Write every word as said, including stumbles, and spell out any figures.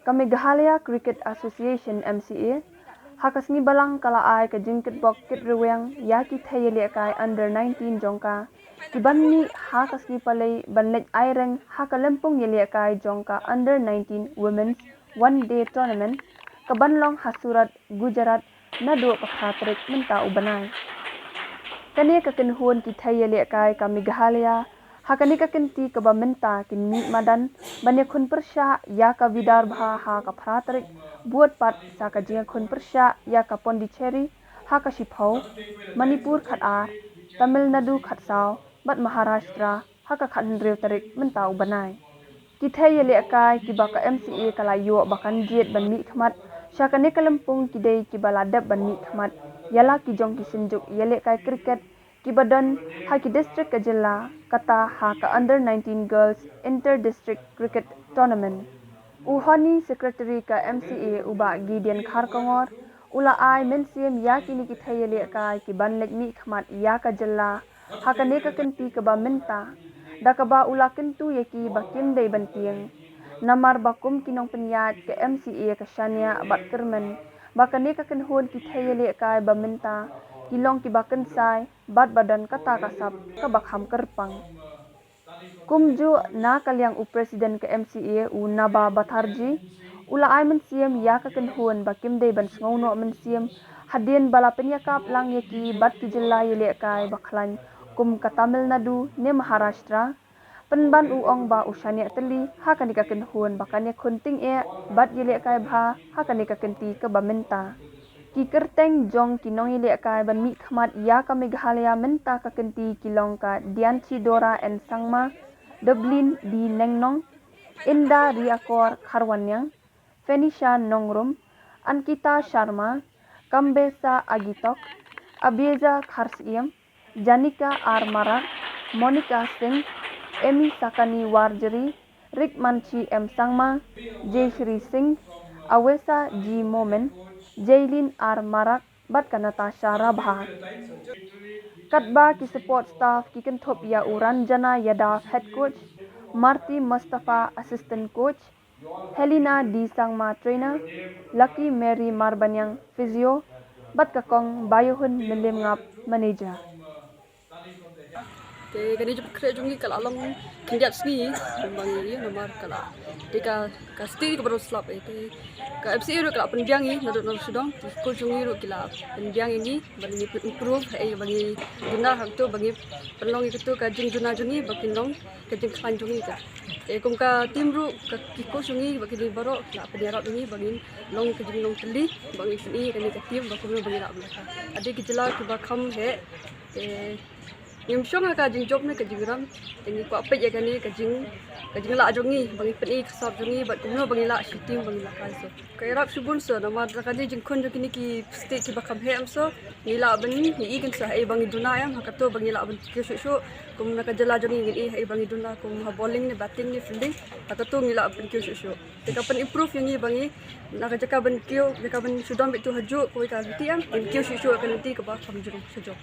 Ka Meghalaya Cricket Association, M C A, ha ka sngi Balang ka la ai ka jingkitbok kitrwiang ïa ki thei ïalehkai under nineteen jong ka, ki ban mih ha ka sngi Palei ban leit aireng ha ka lympung ïalehkai jong ka under nineteen Women's One Day Tournament, ka ban long ha Surat, Gujarat, naduh ka phra tarik mynta u bnai. Kane ka kynhun ki thei ïalehkai ka Meghalaya, ha kane ka kynti kaba mynta kin mih madan ban ïakhun pyrshah ïa ka Vidarbha ha ka phra tarik, bud pat sa ka jingïakhun pyrshah ïa ka Pondicherry ha ka shiphew, Manipur khatar, Tamil Nadu khatsaw, bad Maharashtra ha ka khathynriew tarik mynta u bnai. Ki thei ïalehkai kiba ka M C A ka la ïoh ba kan jied ban mihkhmat sha kane ka lympung ki dei kiba la dep ban mihkhmat ïa la ki jong ki synjuk ïalehkai cricket kiba don ha ki district ka jylla, kata ha ka under nineteen Girls Inter District Cricket Tournament. U Honi, Secretary ka M C A, u Bah Gideon Kharkongor, u la ai mynsiem ïa kine ki thei ïalehkai ki ban leit mihkhmat ïa ka jylla ha kane ka kynti kaba mynta, da kaba u la kyntu ïa ki ba kim dei ban tieng. Namar ba kum ki nongpynïaid, ka M C A ka shaniah bad kyrmen ba kane ka kynhun ki thei ïalehkai ba mynta ki long kiba kynsai bad ba don kata ka sap kaba kham kyrpang. Kumjuh na ka liang u President ka M C A, u Naba Batharji, u la ai mynsiem ïa ka kynhun ba kim dei ban sngew noh mynsiem hadien ba la pynïakap lang ïa ki bad ki jylla ïalehkai ba khlaiñ kum ka Tamil Nadu ne Maharashtra. Pynban u ong ba u shaniah tylli ha kane ka kynhun ba kan ïakhun tyngeh bad ïalehkai bha ha kane ka kynti kaba mynta. Ki kyrteng jong ki nongïalehkai ban mihkhmat ïa ka Meghalaya mynta ka kynti ki long ka Dianchi Dora N Sangma, Doblin D Nengnong, Inda Riakor Kharwaniang, Phenisha Nongrum, Ankita Sharma, Kambesa Agitok, Abieza Kharsiem, Janika R Marak, Monica Singh, Emi Sakani Warjri, Rikmanchi M Sangma, Jayshri Singh, Awesa G Momin, Jaylin R Marak, bad ka Natasha Rabha. Katba ki support staff ki kynthup ïa u Ranjana Yadav, head coach, Marti Mustafa, assistant coach, Helena D Sangma, trainer, Lucky Mary Marbaniang, physio, bad ka Kong Bayohun Mylliem Ngap, manager. Te kane jingpynkhreh jong ngi ka la long khyndiat sngi ba ngi ïoh namar ka la, te ka, ka state ka baroh slap, eh, te ka M C A ruh ka la pynbiang ngi naduh nongshong shnong, te school jong ngi ruh ki la pynbiang ngi ba ngi pyn-improve, eh, ba ngi duna hangto ba ngi pynlong ïa kato ka jingjuna jong ngi ba kin long ka jingkhlaiñ jong ngi ka. Te kum ka team ruh ka, ki coach jong ngi ba kine baroh la pynïarap ïa ngi ba ngin long ka jinglong tylli, ba ngin pyni ïa kane ka team ba kumno ba ngi lah ban lehkai. Hadien ki jylla kiba kham heh, te ngim shong ha ka jingjop ne ka jingrang, te ngi kwah peit ïa kane ka jing, ka jinglah jong ngi ba ngi pyni ka sap jong ngi bad kumno ba ngi lah shi team ba ngi lehkai. So ka ïarap shibun so namar da kane jingkhun jong kine ki state kiba kham heh, em, so ngi lah ban ïohi kan sa, eh, ba ngi duna, em, ha kato ba ngi lah ban kiew shuh shuh. Kum na ka jylla jong ngi ngin ïohi ba ngi duna kum ha bowling ne batting ne fielding, ha kato ngi lah ban kiew shuh shuh. Te ka pyn-improve ïa ngi ba ngi na ka jaka ban kiew, jaka ban shu don beit tu hajuh kawei ka lynti, em, ngin kiew shuh shuh ka lynti kaba kham jrong shuh shuh.